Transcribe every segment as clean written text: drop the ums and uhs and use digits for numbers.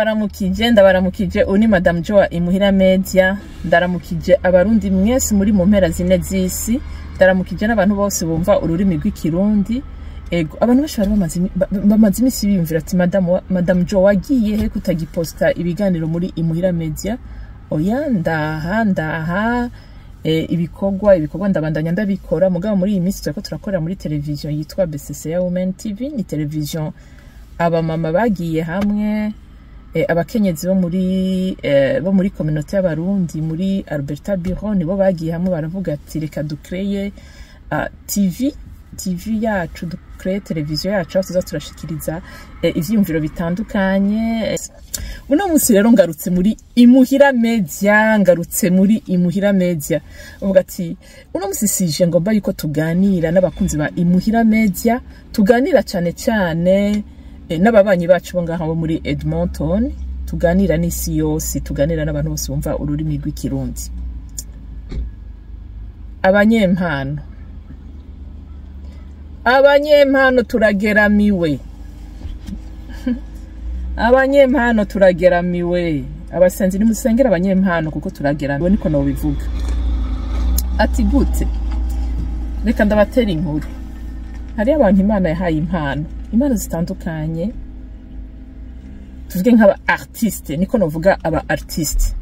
Ndabaramukije, ndabaramukije. Uyu ni Madame Joa Imuhira Media. Ndaramukije Abarundi mwese muri mu mpera zine z'isi. Ndaramukije n'abantu bose bumva ururimi rw'Ikirundi. Ego, abantu benshi bari bamaze imisi biyumvira ati: "Madame Jo wagiye he kutagiposta ibiganiro muri Imuhira Media?" Oya, ndaha, ndaha. Ibikorwa ndabandanya ndabikora, mugabo muri iyi minsi turiko turakorera muri televiziyo yitwa BCCA Women TV. Ni televiziyo abamama bagiye hamwe, abakenyezi bo muri communauté y'Abarundi muri Alberta Bureau, nibo bagiye hamwe baravuga ati: "Reka dukreye TV yacu, dukreye televiziyo yacu aho tuza turashikiriza ivyiyumviro bitandukanye." Uno munsi rero ngarutse muri Imuhira Media, ngarutse muri Imuhira Media. Uvuga ati uno munsi sije ngomba yuko tuganira n'abakunzi ba Imuhira Media, tuganira cyane cyane n'ababanyi bacu bo ngaha bo muri Edmonton, tuganira n'isi yose, tuganira n'abantu bose bumva ururimi rw'Ikirundi. Abanyempano, abanyempano turageramiwe, abanyempano turageramiwe. Abasenzi, nimusengera abanyempano kuko turageramiwe, niko nobivuga. Ati gute? Reka ndabatera inkuru. Hariyo abantu Imana yahaye impano, impano zitandukanye, tuvuge nk'aba artiste, niko novuga, aba artiste.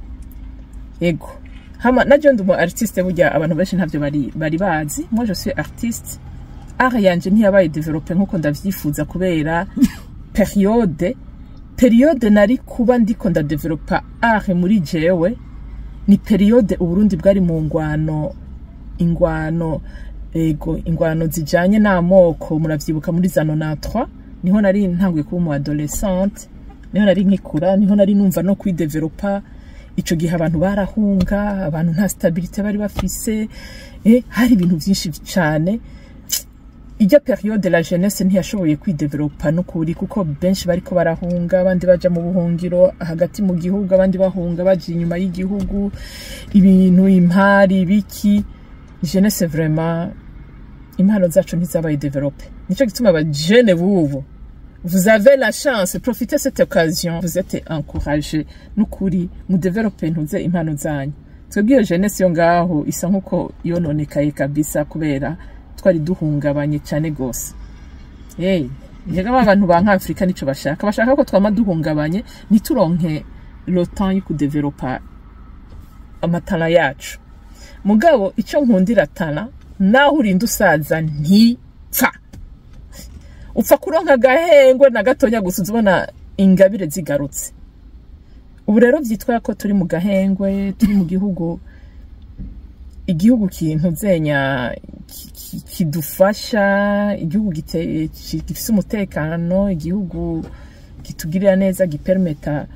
Yego, hama na je ndi umu artiste. Burya abantu benshi ntavyo bari bazi. Moi, je suis artiste. Art yanje ntiyabaye développé nkuko ndavyifuza kubera période nari kuba ndiko ndadevelopa art muri jewe ni période Uburundi bwari mu ngwano, ingwano, ego, ingwano zijanye n'amoko. Muravyibuka muri za 93, niho nari ntanguye kuba umu adolescente, niho nari nkikura, niho nari numva no kwidevelopa. Ico gihe abantu barahunga, abantu nta stabilité bari bafise, hari ibintu vyinshi cane. Ijya période, la jeunesse ntiyashoboye kwidevelopa n'ukuri, kuko benshi bariko barahunga, abandi baja mu buhungiro hagati mu gihugu, abandi bahunga baja inyuma y'igihugu, ibintu impari biki. Jeunesse, vraiment, impano zacu ntizabaye développé. Nico gituma abajene bubu, vous avez la chance, profitez cette occasion, vous êtes encouragés n'ukuri, mudevelope ntuze impano zanyu. Twebwe iyo jeunesse yo ngaho isa nkuko yononekaye kabisa, kubera twari duhungabanye cyane gose. Hey, njega abantu ba nk'Afrika nico bashaka, bashaka ko twama duhungabanye, ntituronke le temps yo kudevelopa amatara yacu. Mugabo icyo nkundira talent, naho urinda usaza ntipfa, upfa kuronka agahengwe na gatonya gusa, uzibona ingabire zigarutse. Ubu rero byitwa ko turi mu gahengwe, turi mu gihugu, igihugu kintuzenya kidufasha, igihugu gifise umutekano, igihugu kitugirira neza, gipermeta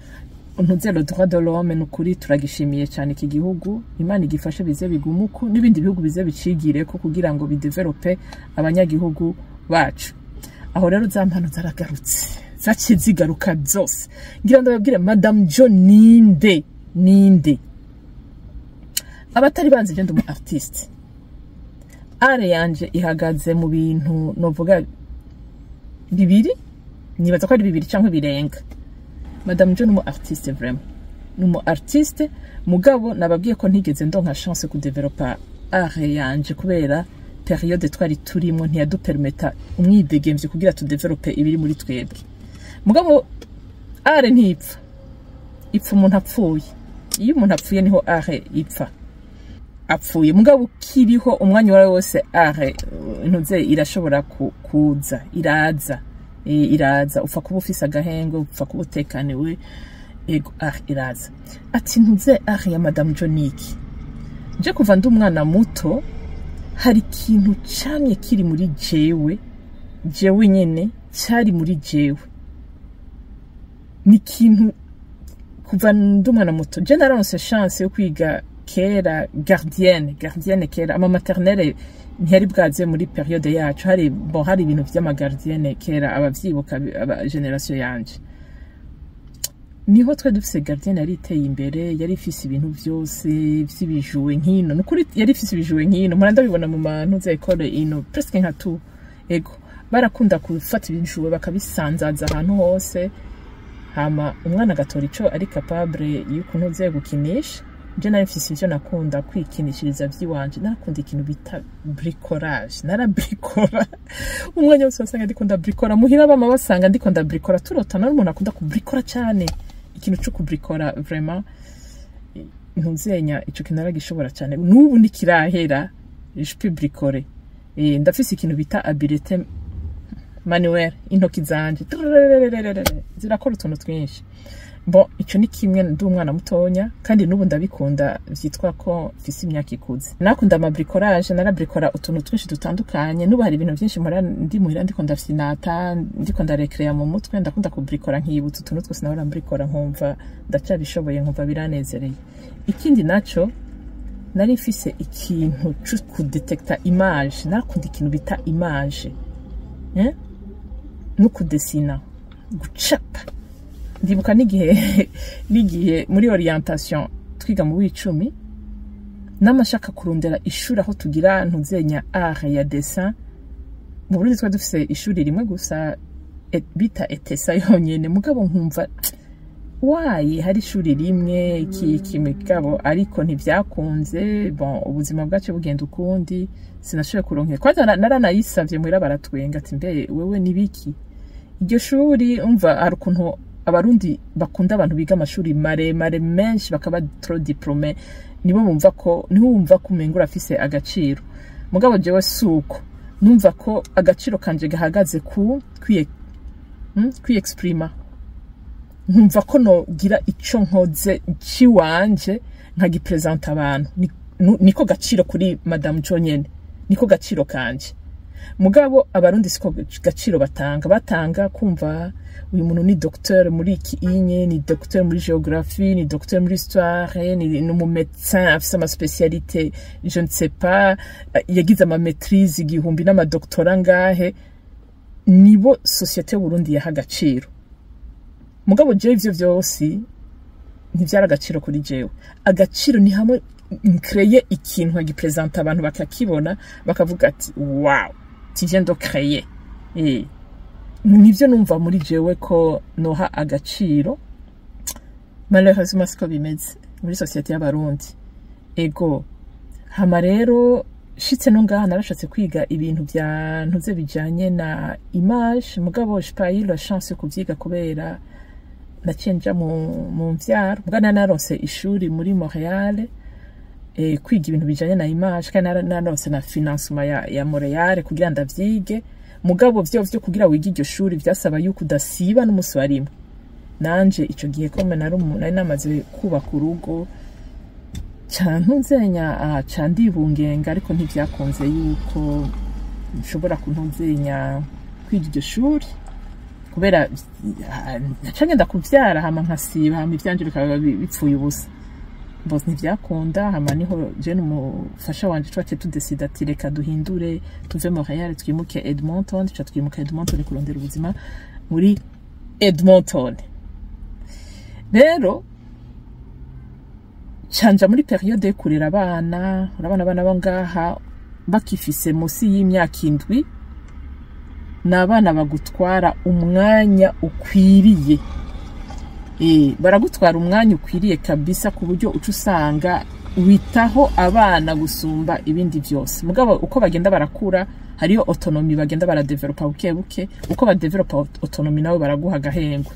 ntuze le droit de l'homme. Nukuri turagishimiye cyane iki gihugu. Imana igifashe bize bigumuko, n'ibindi bihugu bize bicigire ko kugira ngo bidevelope abanyagihugu bacu. Aho rero za mpano zaragarutse, zaciye zigaruka zose. Ngira ndababwire Madame Jo ninde, ninde. Abatari banzi, je ndi umu artiste. Art yanje ihagaze mu bintu novuga bibiri, nibaza ko ari bibiri cyangwa birenga. Madame Jo ni umu artiste, vraiment ni umu artiste. Mugabo nababwiye ko ntigeze ndonka chance kudevelopa art yanje kubera période twari turimo ntiyadupermeta umwidegemvye kugira tudevelope ibiri muri twebwe. Mugabo art ntipfa, ipfa umuntu apfuye. Iyo umuntu apfuye niho art ipfa, apfuye. Mugabo ukiriho umwanya uwo ari wo wose, art ntuze irashobora kuza, iraza, iraza. Upfa kuba ufise agahenge, upfa kuba utekaniwe. Ego, art iraza. Ati ntuze art ya Madame Joniki, je kuva ndi umwana muto hari ikintu camye kiri muri jewe, jewe nyene cyari muri jewe. Ni ikintu kuva ndi umwana muto. Je naronse chance yo kwiga kera gardienne, gardienne kera ama maternelle ntiyari bwaze muri période yacu. Hari, bon, hari ibintu vy'ama gardienne kera, abavyibuka aba génération yanje, niho twe dufise gardienne yari iteye imbere, yari ifise ibintu vyose vy'ibijuwe nkino. Nukuri yari ifise ibijuwe nkino, mpora ndabibona mu mantu za école ino, presque nka tu. Ego, barakunda gufata ibijuwe bakabisanzaza ahantu hose. Hama umwana agatora ico ari capable y'ukuntu uziye gukinisha. Je nari mfise ivyo nakunda kwikinishiriza vy'iwanje. Narakunda ikintu bita bricolage, narabrikora umwanya wose. Wasanga ndiko ndabrikora muhira, bama basanga ndiko ndabrikora, turotana. N'umuntu akunda kubrikora cyane, ikintu co kubrikora vraiment, ntuzenya ico kintu naragishobora cyane. N'ubu ntikirahera, je peux bricoler. Ndafise ikintu bita habileté manuelle, intoki zanje trrrrrrrrr, zirakora utuntu twinshi. Bon, ico ni kimwe ndi umwana mutonya, kandi n'ubu ndabikunda, vyitwa ko mfise imyaka ikuze. Nakunda ama bricolage, narabrikora utuntu twinshi dutandukanye. N'ubu hari ibintu vyinshi mpora ndi muhira ndiko ndafyinata, ndiko ndarekreya mu mutwe, ndakunda kubrikora, nkibutsa utuntu twose nahora mbrikora, nkumva ndacabishoboye, nkumva biranezereye. Ikindi naco, nari mfise ikintu co kudetekta image, narakunda ikintu bita image, eh? No kudesina, gucapa. Ndibuka n'igihe muri orientation twiga mu w'icumi, n'amashaka kurondera ishuri aho tugira ntuzenya art ya dessin. Mu Burundi twari dufise ishuri rimwe gusa, bita ETESA yonyene. Mugabo nkumva wayi hari ishuri rimwe iki iki, mugabo ariko ntivyakunze. Bon, ubuzima bwacu bugenda ukundi, sinashoboye kuronka. Kwanza naranayisavye muhira, baratwenga ati: "Mbe wewe nibiki iryo shuri?" Umva, hari ukuntu Abarundi bakunda abantu biga amashuri maremare menshi, bakaba trop diplômé, nibo bumva ko, niho wumva ko umenga urafise agaciro. Mugabo jewe suko numva ko agaciro kanje gahagaze ku kwiye kwiexprima, nkumva ko nogira ico nkoze ciwanje nkagipresenta abantu. Niko gaciro kuri Madame Jonyene, niko gaciro kanje. Mugabo Abarundi siko gaciro batanga. Batanga kumva uyu muntu ni docteur muri iki inye, ni docteur muri géographie, ni docteur muri histoire, ni umu médecin afise ama spécialité, je ne sais pas, yagize ama maîtrise igihumbi n'amadoctorat ngahe. Nibo société y'Uburundi yaha agaciro. Mugabo jewe ivyo vyose ntivyari agaciro kuri jewe. Agaciro ni hamwe nkreye ikintu nkagipresenta abantu, bakakibona, bakavuga ati: "Wow, tu viens de créer." Nivyo numva muri jewe ko noha agaciro. Malheureusement siko bimeze muri société y'Abarundi. Ego, hama rero shitse no ngaha, narashatse kwiga ibintu vya ntuze bijanye na image, mugabo j'ai pas eu la chance yo kuvyiga kubera naciye nja mu mvyaro. Mugabo nari naronse ishuri muri Montreal, kwiga ibintu bijanye na image, kandi naronse na financement ya Montreal kugira ndavyige. Mugabo vyo kugira wige iryo shuri vyasaba yuko udasiba n'umunsi wa rimwe. Nanje ico gihe comme nari namaze kubaka urugo, ca ntuzenya ca ndibungenga, ariko ntivyakunze yuko nshobora kuntuzenya kwiga iryo shuri kubera naca ngenda kuvyara, hama nkasiba, hama ivyanje bikaba bipfuye ubusa. Bose ntivyakunda. Hama niho je n'umufasha wanje twaciye tudesida ati: "Reka duhindure, tuve Montreal, twimuke Edmonton." Tuca twimuka Edmonton kurondera ubuzima muri Edmonton. Rero canja muri période yo kurera abana. Urabona abana bo ngaha bakifise musi y'imyaka 7, ni abana bagutwara umwanya ukwiriye. Baragutwara umwanya ukwiriye kabisa, ku buryo uca usanga witaho abana gusumba ibindi byose. Mugabo uko bagenda barakura, hariyo autonomie bagenda baradevelopa buke buke. Uko badevelopa autonomie, nabo baraguha agahengwe.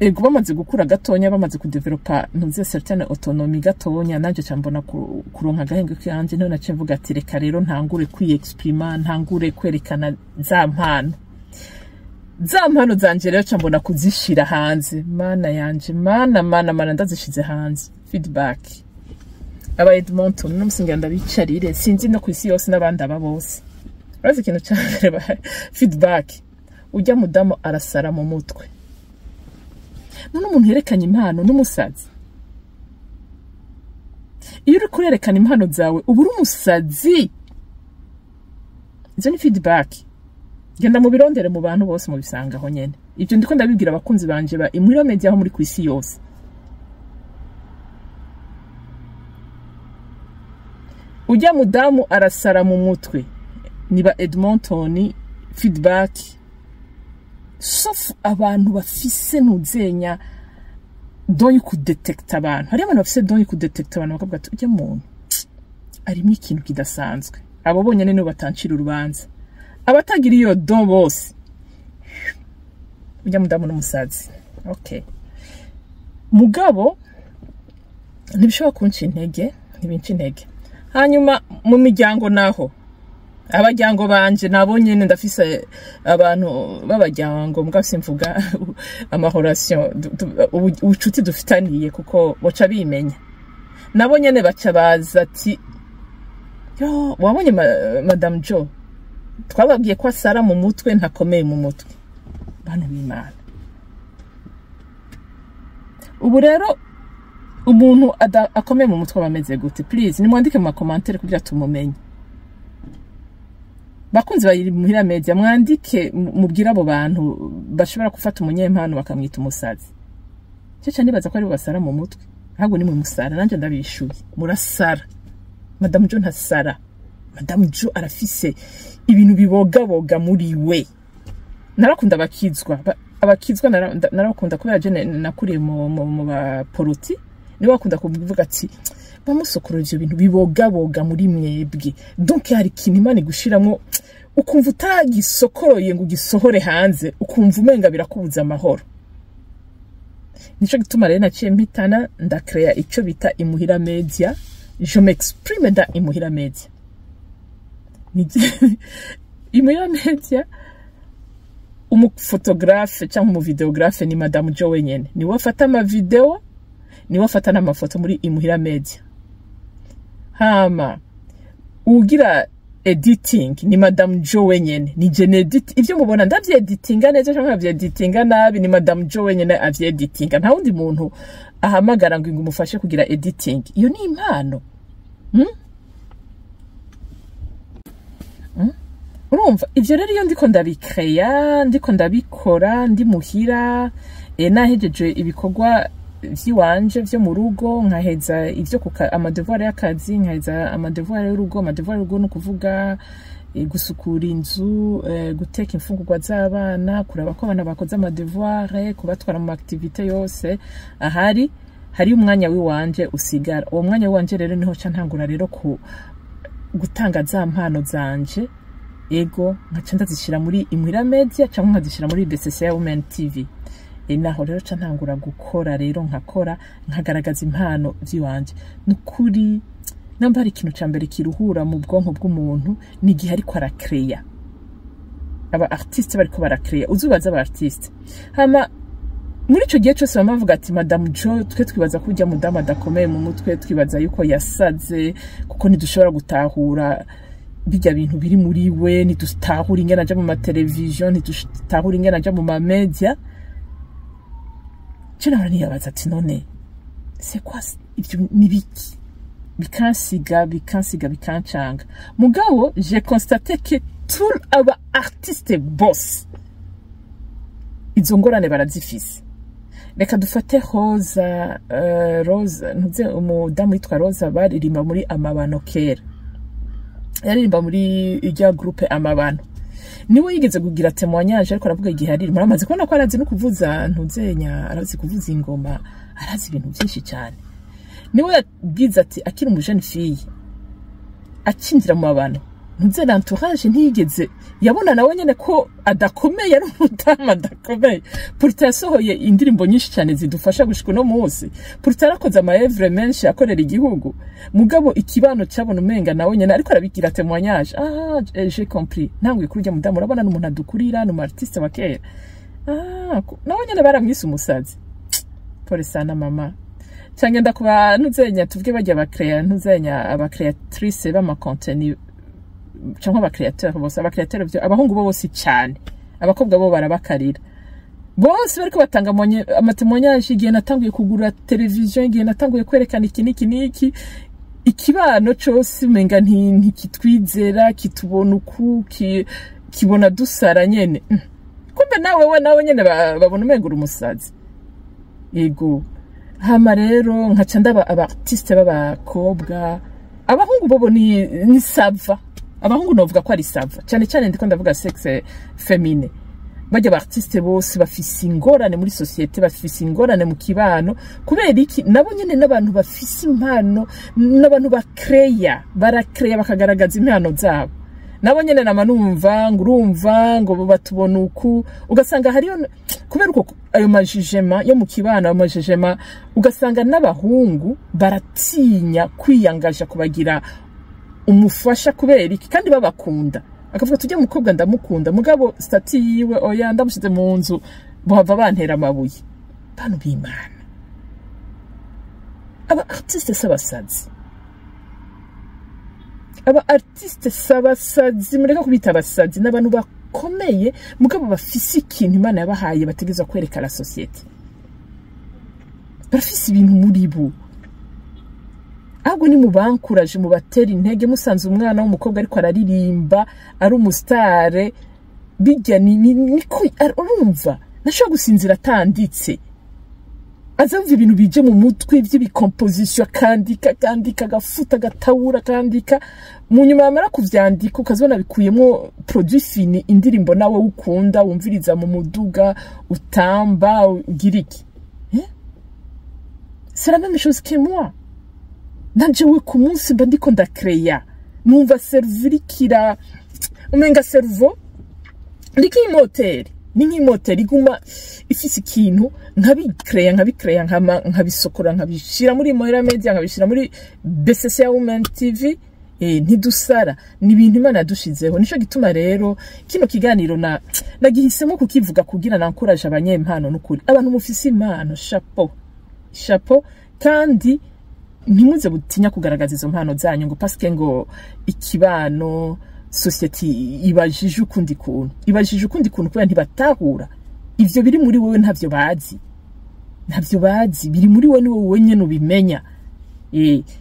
Ego, bamaze gukura gatonya, bamaze kudevelopa ntuze certaine autonomie gatonya, nanje ca mbona kuronka agahengwe kanje. Niho naciye mvuga ati: "Reka rero ntangure kwiexprima, ntangure kwerekana za mpano zanje." Rero ca mbona kuzishira hanze. Mana yanje, mana, mana, mana, ndazishize hanze, feedback aba Edmonton no musingira ndabicarire, sinzi no kwisi yose n'abandi aba bose urazi ikintu ca mbere feedback: ujya mudamu arasara mu mutwe. None umuntu yerekanye impano n'umusazi? Iyo uri kurerekana impano zawe uba uri umusazi. Izo ni feedback, genda mu birondere mu bantu bose mubisangaho nyene. Ibyo ndiko ndabibwira abakunzi banje ba Imuhira Media aho muri kwisi yose. Ujya mudamu arasara mu mutwe, niba Edmonton feedback. Sauf abantu bafise ntuzenya don yo kudetekta abantu. Hariyo abantu bafise don yo kudetekta abantu, bakavuga ati: "Ujya muntu arimo ikintu kidasanzwe." Abo bonyene nibo batancira urubanza. Abatagira iyo don bose: "Ujya mudamu n'umusazi." Okay, mugabo ntibishobora kunca intege, ntibinca intege. Hanyuma mu miryango naho, abaryango banje nabo nyene, ndafise abantu b'abaryango, mbwa simvuga ama relation, ubucuti dufitaniye, kuko boca bimenya. Nabo nyene baca baza ati: "Yo, wabonye Madame Jo, twababwiye ko asara mu mutwe, ntakomeye mu mutwe." Bantu b'Imana, ubu rero umuntu akomeye mu mutwe aba ameze gute? Please, nimwandike mu ma commentaires kugira tumumenye. Bakunzi ba Muhira Media, mwandike mubwire abo bantu bashobora gufata umunyempano bakamwita umusazi. Cyo cyane nibaza ko aribo basara mu mutwe. Ahubwo nimwe musara, nanjye ndabishuye, murasara. Madamu Jo ntasara. Madamu Jo arafise ibintu bibogaboga muri we. Narakunda abakizwa. Abakizwa narakunda kubera je nakuriye mu baporoti, nibo bakunda kuvuga ati: "Bamusokorora ivyo bintu bibogaboga muri mwebwe." Donc hari ikintu Imana igushiramwo, ukumva utagisokoroye ngo ugisohore hanze, ukumva umenga birakubuza amahoro. Nico gituma rero naciye mpitana ndakreya ico bita Imuhira Media. Je m'exprime dans Imuhira Media. Imuhira Media, umu photographe cyangwa umu vidéographe ni Madamu Jo wenyene. Niwe afata ama vidéo, niwe afata n'amafoto muri Imuhira Media. Hama ugira editing ni Madamu Jo wenyene, ni je edit. Ivyo mubona ndavyeditinga neza cyangwa nkavyeditinga nabi, ni Madamu Jo wenyene avyeditinga. Nta wundi muntu ahamagara ngo umufashe kugira editing. Iyo ni impano, Urumva ivyo rero, iyo ndiko ndabikreya, ndiko ndabikora ndi muhira, nahejeje ibikorwa vy'iwanje vyo mu rugo, nkaheza ivyo ama devoir y'akazi, nkaheza ama devoir y'urugo. Ama devoir y'urugo ni ukuvuga gusukura inzu, guteka imfungurwa z'abana, kuraba ko abana bakoze ama devoir, kubatwara mu activité yose ahari. Hari umwanya w'iwanje usigara. Uwo mwanya w'iwanje rero niho ca ntangura rero ku gutanga za mpano zanje. Ego, nkaca ndazishira muri Imuhira Media cyangwa nkazishira muri BCC Women TV. Naho rero ca ntangura gukora rero, nkakora, nkagaragaza impano vy'iwanje. Nukuri namba hari ikintu ca mbere kiruhura mu bwonko bw'umuntu, ni igihe ariko arakreya. Aba artiste bariko barakreya, uzubaza aba artiste. Hama muri ico gihe cose bama bavuga ati: "Madamu Jo, twe twibaza ko urya mudamu adakomeye mu mutwe, twibaza yuko yasaze, kuko ntidushobora gutahura bijya bintu biri muri we, ntidutahura ingene aja mu mateleviziyo, ntidutahura ingene aja mu ma media." Je nahora niyabaza ati: "None c'est quoi ivyo? Ni biki?" Bikansiga, bikansiga, bikancanga. Mugabo j'ai constaté que tous aba artiste bose izo ngorane barazifise. Reka dufate Rosa, Rosa ntuze, umudamu witwa Rosa baririmba muri Amabano kera, yaririmba muri irya groupe Amabano. Niwe yigeze kugira témoignage, ariko aravuga igihe aririmba. Aramaze kubona ko arazi no kuvuza ntuzenya, arazi kuvuza ingoma, arazi ibintu byinshi cyane. Niwe yabwize ati akiri umu jeune fille akinjira mu Mabano, ntuze, l'entourage ntiyigeze yabona nawe nyene ko adakomeye, ari umudamu adakomeye. Pourtant yasohoye indirimbo nyinshi cyane zidufasha gushika uno munsi. Pourtant yarakoze ama œuvres menshi akorera igihugu. Mugabo ikibano cyabona umenga nawe nyene. Ariko arabigira témoignage: "Ah, j'ai compris, ntanguye kuri urya mudamu, urabona n'umuntu adukurira, ni umu artiste wa kera." Ah, nawe nyene baramwise umusazi. Pole sana mama. Cyangwa ndakuba ntuzenya, tuvuge bajya bakreya ntuzenya, aba créatrice b'ama contenu cyangwa aba créateur bose, aba créateur byo abahungu bo bose cyane, abakobwa bo barabakarira. Bose bariko batanga ama témoignage: igihe natanguye kugura televiziyo, igihe natanguye kwerekana iki n'iki n'iki, ikibano cose umenga ntikitwizera, kitubona uku kibona dusara nyene. Kumbe nawe we nawe nyene babona umenga uri umusazi. Yego. Hama rero nkaca ndaba aba artiste b'abakobwa. Abahungu bobo ni ça va, abahungu novuga ko ari ça va cyane cyane, ndiko ndavuga sexe féminin. Bajya ba artiste bose bafise ingorane muri société, bafise ingorane mu kibano. Kubera iki? Nabo nyene n'abantu bafise impano, n'abantu bakreya, barakreya, bakagaragaza impano zabo. Nabo nyene nama numva ngo, urumva ngo batubona uku, ugasanga hariyo, kubera uko ayo ma jugement yo mu kibano, ayo ma jugement, ugasanga n'abahungu baratinya kwiyangaja kubagira umufasha. Kubera iki? Kandi babakunda, akavuga tujya mukobwa ndamukunda, mugabo statut yiwe oya, ndamushize mu nzu bohava bantera amabuye. Bantu b'Imana, aba artiste s'abasazi, aba artiste s'abasazi, mureka kubita abasazi. N'abantu bakomeye, mugabo bafise ikintu Imana yabahaye bategerezwa kwereka la société. Barafise ibintu muri bo. Ahubwo ni mubankuraje, mubatera intege. Musanze umwana w'umukobwa ariko araririmba, ari umu star, bijya niko urumva nashobora gusinzira atanditse, azumva ibintu bije mu mutwe by'ibi composition, akandika, akandika, agafuta, agatawura, akandika. Mu nyuma yamara kuvyandika, ukazibona bikuyemo produit fini, indirimbo nawe ukunda, wumviriza mu muduga, utamba, ugira iki, eh? C'est la même chose que moi. Nanje we ku munsi mba ndiko ndakreya, numva cerveau irikira, umenga cerveau ni nk'imoteri, ni nk'imoteri iguma ifise ikintu, nkabikreya, nkabikreya, nkabisokora, nkabishira muri Moira Media, nkabishira muri BCC ya Women TV. Ntidusara, ni ibintu Imana yadushizeho. Nico gituma rero kino kiganiro na nagihisemo kukivuga kugira nankuraje abanyempano. N'ukuri, abantu mufise impano, chapeau, chapeau. Kandi ntimuze butinya kugaragaza izo mpano zanyu ngo parce que ngo ikibano, société ibajije ukundi kuntu, ibajije ukundi kuntu kubera ntibatahura ivyo biri muri wewe. Ntavyo bazi, ntavyo bazi. Biri muri wewe, ni wowe nyene ubimenya.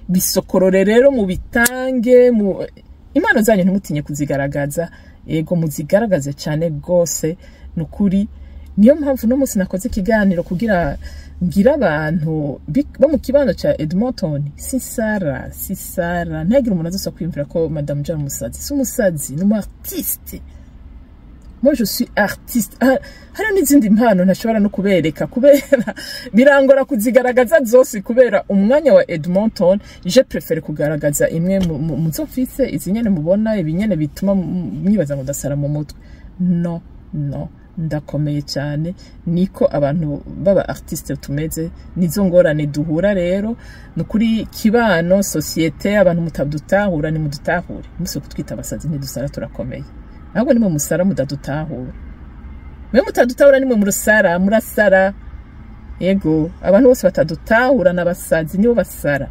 Bisokorore rero, mubitange mu impano zanyu, ntimutinye kuzigaragaza. Ego, muzigaragaze cyane gose, nukuri. Niyo mpamvu no munsi nakoze ikiganiro kugira ngira abantu bo mu kibano ca Edmonton. Si Sara, si Sara, ntihagire umuntu azosa kwiyumvira ko Madame Jean umusazi. Si umusazi, ni umu artiste. Moi, je suis artiste. Ah, hariho n'izindi mpano ntashobora no kubereka kubera birangora kuzigaragaza zose kubera umwanya wa Edmonton. Je préfère kugaragaza imwe mu zo mfise, izi nyene mubona, ibi nyene bituma mwibaza ngo ndasara mu mutwe. No, no, ndakomeye cyane. Niko abantu baba artiste tumeze, nizo ngorane duhura rero. Nukuri, kibano, société, abantu mutadutahura, ni mudutahure musi kutwita abasazi. Ntidusara, turakomeye. Ahubwo nimwe musara mudadutahura, mwe mutadutahura, nimwe murusara, murasara. Yego, abantu bose batadutahura n'abasazi, nibo basara.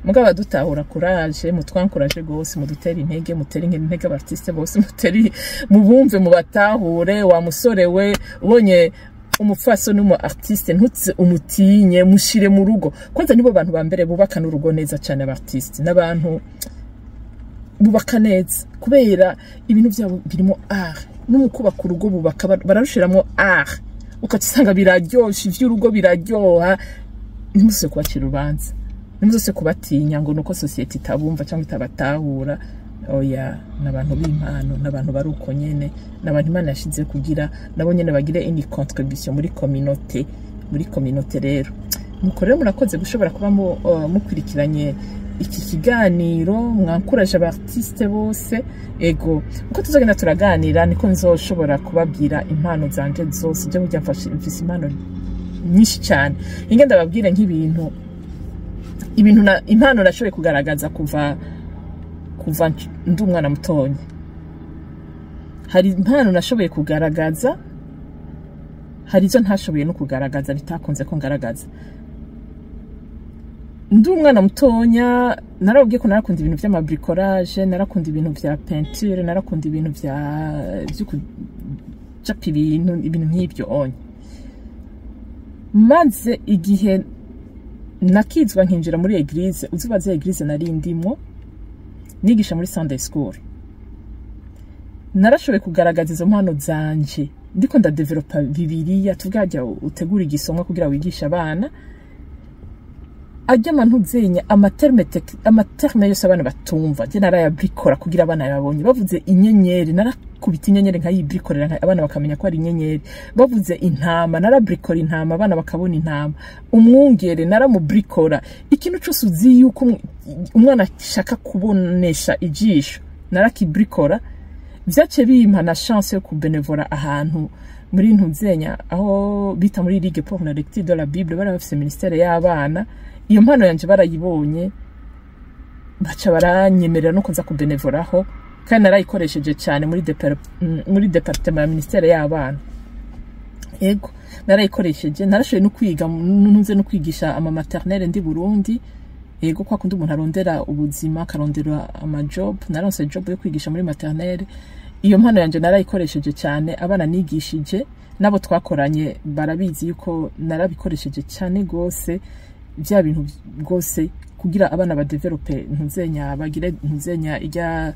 Mugabo abadutahura, courage, mutwankuraje gose, mudutere intege, mutere intege aba artiste bose, mutere, mubumve, mubatahure. Wa musore we, ubonye umupfasoni n'umu artiste, ntutse umutinye, mushire mu rugo. Kwanza nibo bantu ba mbere bubaka n'urugo neza cyane. Aba artiste n'abantu bubaka neza kubera ibintu byabo birimo art. No mu kubaka urugo bubaka bararushiramo art, ukacisanga biraryoshe, ivy'urugo biraryoha. Ntimuzose kubacira urubanza, ntimuzose kubatinya ngo nuko société itabumva cyangwa itabatahura. Oya, n'abantu b'impano, n'abantu bari uko nyene, n'abantu Imana yashize kugira nabo nyene bagire une contribution muri communauté, muri communauté. Rero nuko rero murakoze gushobora kuba mukurikiranye iki kiganiro. Mwankuraje aba artiste bose. Ego, uko tuzogenda turaganira niko nzoshobora kubabwira impano zanje zose. Je burya mfise impano nyinshi cyane. Inge ndababwire nk'ibintu, ibintu na impano nashoboye kugaragaza kuva ndi umwana mutonya. Hari impano nashoboye kugaragaza, hari izo ntashoboye no kugaragaza, bitakunze ko ngaragaza. Ndi umwana mutonya, narababwiye ko narakunda ibintu vy'ama bricolage, narakunda ibintu vya peinture, narakunda ibintu vyo gucapa ibintu, ibintu nk'ibyo onye. Maze igihe nakizwa nkinjira muri église, uzubaze église nari ndimwo, nigisha muri Sunday school, narashoboye kugaragaza izo mpano zanje ndiko ndadevelopa Bibiliya. Tuvuga hajya utegura igisomwa kugira wigishe abana. Ajya amantuzenya ama termes yose abana batumva, je narayabrikora kugira abana babonye. Bavuze inyenyeri, narakubita inyenyeri nkayibrikorera abana bakamenya ko ari inyenyeri. Bavuze intama, narabrikora intama, abana bakabona intama. Umwungere naramubrikora. Ikintu cyose uzi yuko umwana ashaka kubonesha ijisho, narakibrikora. Vyace bimpa na chance yo kubenevora ahantu muri ntuzenya aho bita muri Ligue pour la lecture de la Bible. Bari bafise ministère y'abana. Iyo mpano yanje barayibonye, baca baranyemerera no kuza kubenevoraho, kandi narayikoresheje cyane muri département ya ministère y'abana. Ego, narayikoresheje. Narashoboye no kwiga, ntuze no kwigisha ama maternelle ndi Burundi. Ego, kwa kundi umuntu arondera ubuzima, akarondera ama job, naronse job yo kwigisha muri maternelle. Iyo mpano yanje narayikoresheje cyane. Abana nigishije nabo twakoranye barabizi yuko narabikoresheje cyane gose, bya bintu rwose kugira abana badevelope ntuzenya, bagire ntuzenya ijya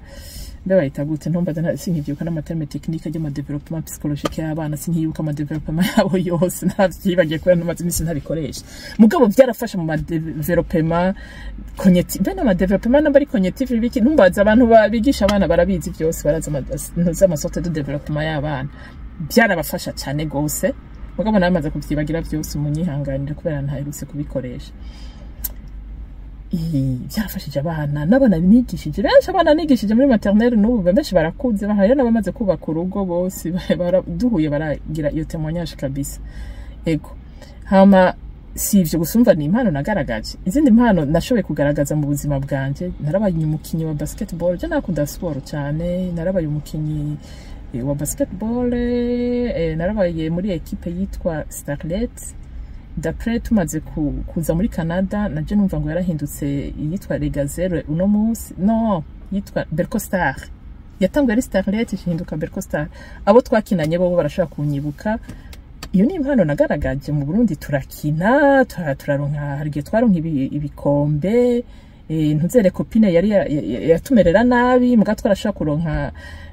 mbe bayita gute, ntumbaze, sinkivyibuka n'ama termes techniques y'ama développement psychologique y'abana. Sinkibuka ama développement yabo yose, navyibagiye kubera ntumaze imisi ntabikoresha. Mugabo byarafasha mu ma développement cognitif, mbe n'ama développement namba ari cognitif biki, ntumbaze. Abantu bigisha abana barabizi byose, barazi ntuzi ama sortes de développement y'abana. Byarabafasha cyane gose, mugabo namaze kuvyibagira byose, munyihanganire kubera ntaherutse kubikoresha. Byarafashije abana n'abana nigishije benshi. Abana nigishije muri maternelle n'ubu benshi barakuze, hariyo n'abamaze kubaka urugo bose. Duhuye baragira iyo témoignage kabisa. Ego, hama si ivyo gusa. Umva, ni impano nagaragaje. Izindi mpano nashoboye kugaragaza mu buzima bwanje, narabaye umukinyi wa basketball. Je nakunda sport cyane. Narabaye umukinyi wa basketball, narabaye muri équipe yitwa Starlet. D'après tumaze kuza muri Canada, naje numva ngo yarahindutse yitwa Les Gazelles uno munsi. No yitwa Berco Star. Yatanguye ari Starlet, ihinduka Berco Star. Abo twakinanye bo barashobora kunyibuka. Iyo ni impano nagaragaje mu Burundi. Turakina, turaronka, hari igihe twaronka ibikombe. Ntuzere copine yari yatumerera nabi, muga twarashobora kuronka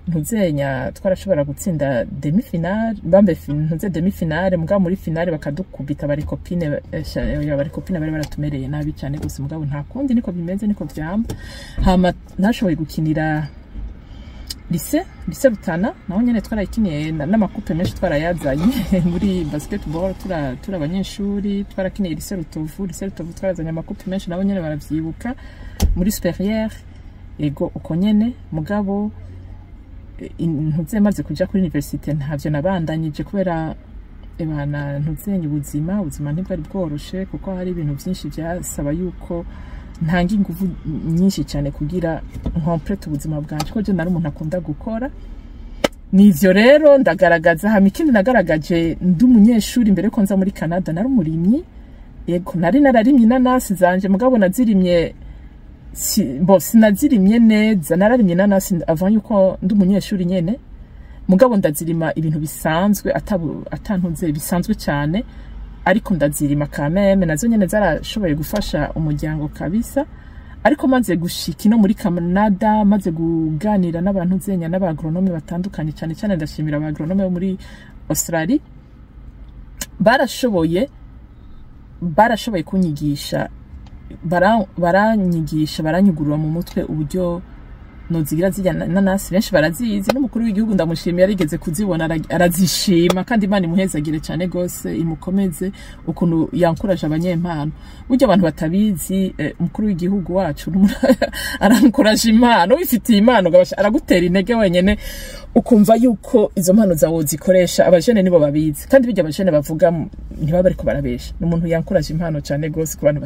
ntuzenya, twarashobora gutsinda demi finale, bambe ntuze demi finale, muga muri finale bakadukubita. Bari copine bari copine bari baratumereye nabi cyane gose, mugabo nta kundi, niko bimeze, niko vyama. Hama nashoboye gukinira lycée Rutana, naho nyene twarayikiniye n'ama coupes menshi twarayazanye muri basketball. Tura abanyeshuri twarakiniye lycée Rutovu. Lycée Rutovu twarazanye ama coupes menshi, nabo nyene baravyibuka muri supérieur. Ego, uko nyene. Mugabo ntuze maze kuja kuri université ntavyo nabandanyije kubera ebana ntuzenye ubuzima ntibwari bworoshe, kuko hari ibintu vyinshi vyasaba yuko ntanga inguvu nyinshi cyane kugira nkomplete ubuzima bwanje, ko je nari umuntu akunda gukora. Nivyo rero ndagaragaza. Hama ikindi nagaragaje ndi umunyeshuri, mbere yuko nza muri Canada, nari umurimyi. Yego, nari nararimye inanasi zanje, mugabo nazirimye bo sinazirimye neza. Nararimye inanasi avant yuko ndi umunyeshuri nyene, mugabo ndazirima ibintu bisanzwe, atantuze bisanzwe cyane, ariko ndazirima kameme. Nazo nyene zarashoboye gufasha umuryango kabisa. Ariko maze gushika ino muri Canada, maze kuganira n'abantu zenya n'aba agronomes batandukanye, cyane cyane ndashimira aba agronomes bo muri Australie, barashoboye kunyigisha, baranyigisha, baranyugurura mu mutwe uburyo nozigira zirya nanasi. Benshi barazizi, n'umukuru w'igihugu ndamushimiye, yarigeze kuzibona arazishima, kandi Imana imuhezagire cyane gose, imukomeze ukuntu yankuraje abanyempano. Burya abantu batabizi, umukuru w'igihugu wacu arankuraje impano. Wifitiye impano aragutera intege wenyene, ukumva yuko izo mpano zawe zikoresha. Abajene nibo babizi, kandi bijya abajene bavuga ntibaba bariko barabesha. Ni umuntu yankuraje impano cyane gose. Ku bantu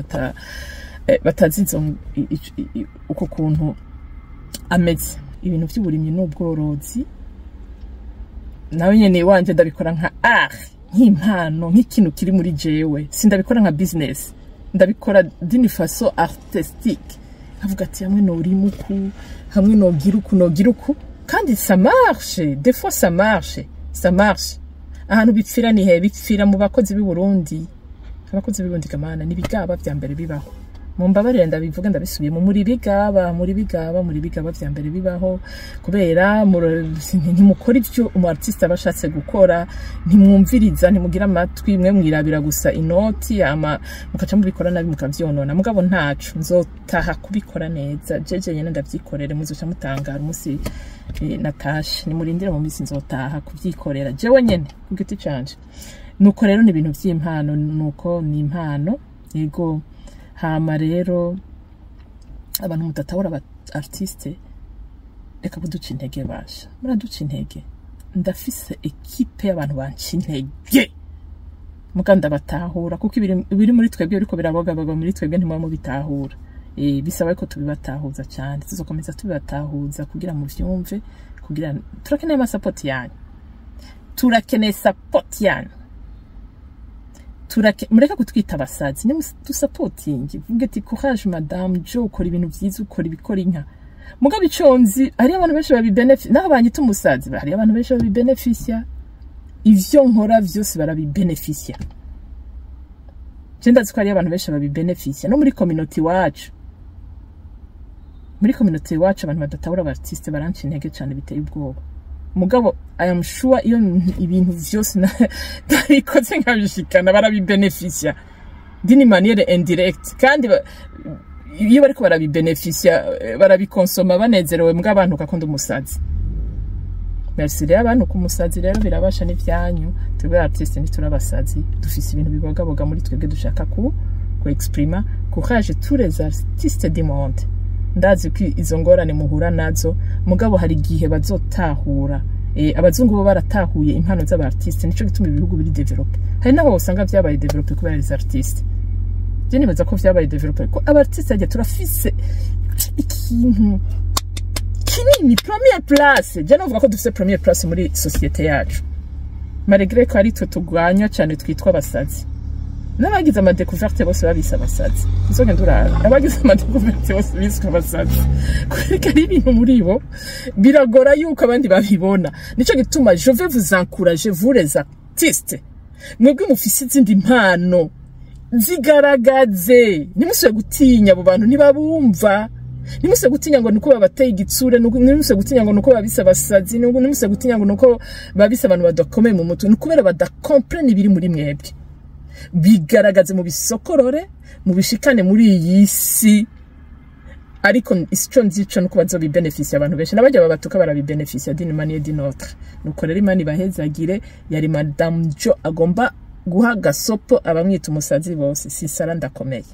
batazi izo uko kuntu ameze, ibintu by'uburimyi n'ubworozi nawe nyene iwanje ndabikora nka art, nk'impano, nk'ikintu kiri muri jewe. Sindabikora nka business, ndabikora d'une façon artistique. Nkavuga ati hamwe norima uku, hamwe nogira uku, nogira uku, kandi ça marche. Des fois ça marche, ça marche. Ahantu bipfira ni he? Bipfira mu bakozi b'i Burundi. Abakozi b'i Burundi kamana ni bigaba vya mbere bibaho. Mumbabarire ndabivuge, ndabisubiyemo: muri bigaba, muri bigaba, muri bigaba vya mbere bibaho, kubera ntimukora ivyo umu artiste aba ashatse gukora, ntimwumviriza, ntimugira amatwi. Mwe mwirabira gusa inoti, ama mukaca mubikora nabi, mukavyonona. Mugabo ntaco, nzotaha kubikora neza jeje nyene, ndavyikorere, muzoca mutangara umunsi natashe. Nimurindire, mu minsi nzotaha kuvyikorera jewe nyene ku giti canje. Nuko rero ni ibintu vy'impano, nuko ni impano, yego. Hama rero abantu mudatabura aba artiste, reka kuduca intege basha, muraduca intege. Ndafise équipe y'abantu banca intege, muga ndabatahura, kuko ibiri muri twebwe biriko birabogaboga muri twebwe ntimuba mubitahura. Bisaba ko tubibatahuza cyane, tuzokomeza tubibatahuza kugira muvyumve, kugira turakeneye amasapoti yanyu, turakeneye support yanyu. Mureke kutwita abasazi, dusapotinge, vuge ati: "Courage madame Jo, ukora ibintu vyiza, ukora ibikora inka." Mugabo ico nzi, hariyo abantu benshi babibenefisia. Naho banyita umusazi, hariyo abantu benshi babibenefisia. Ivyo nkora vyose barabibenefisia. Je ndazi ko hariyo abantu benshi babibenefisia no muri community iwacu. Muri community iwacu abantu badatahura aba artiste baranca intege cane biteye ubwoba. Mugabo I am sure, iyo ibintu vyose nabikoze nkabishikana, barabibenefisia d'une manière indirecte. Kandi iyo bariko barabibenefisia, barabikonsoma banezerewe. Mbwa abantu kakunda umusazi. Merci rero abantu ku musazi rero birabasha n'ivyanyu. Twebwe artiste ntiturabasazi, dufise ibintu bibogaboga muri twebwe dushaka ku exprima. Courage tous les artistes du monde. Ndazi ko izo ngorane muhura nazo, mugabo hari igihe bazotahura. Abazungu bo baratahuye impano z'aba artiste, nico gituma ibihugu biri développé. Hari naho usanga vyabaye développé kubera les artistes. Je nibaza ko vyabaye développé ko aba artiste ajya, turafise ikintu kinini, première place. Je novuga ko dufise première place muri société yacu, malgré ko ari twe tugwanywa cyane, twitwa abasazi. N'abagize ama découverte bose babise abasazi. Uzogenda urara, abagize ama découverte bose biswe abasazi, kubera ko ari ibintu muri bo biragora yuko abandi babibona. Nico gituma je vais vous encourager, vous les artistes, mwebwe mufise izindi mpano, zigaragaze. Ntimusubire gutinya abo bantu ntibabumva, ntimusubire gutinya ngo nuko babateye igitsure, ntimusubire gutinya ngo nuko babise abasazi, ntimusubire gutinya ngo nuko babise abantu badakomeye mu mutwe. Ni ukubera badakomprena ibiri muri mwebwe. Bigaragaze, mu bisokorore, mu bishikane muri iyi si. Ariko ico nzico nuko bazobibenefisia abantu benshi, n'abajya babatuka barabibenefisia d'une manière d'une autre. Nuko rero Imana ibahezagire. Yari Madame Jo agomba guha gasopo abamwita umusazi bose. Sisara, ndakomeye.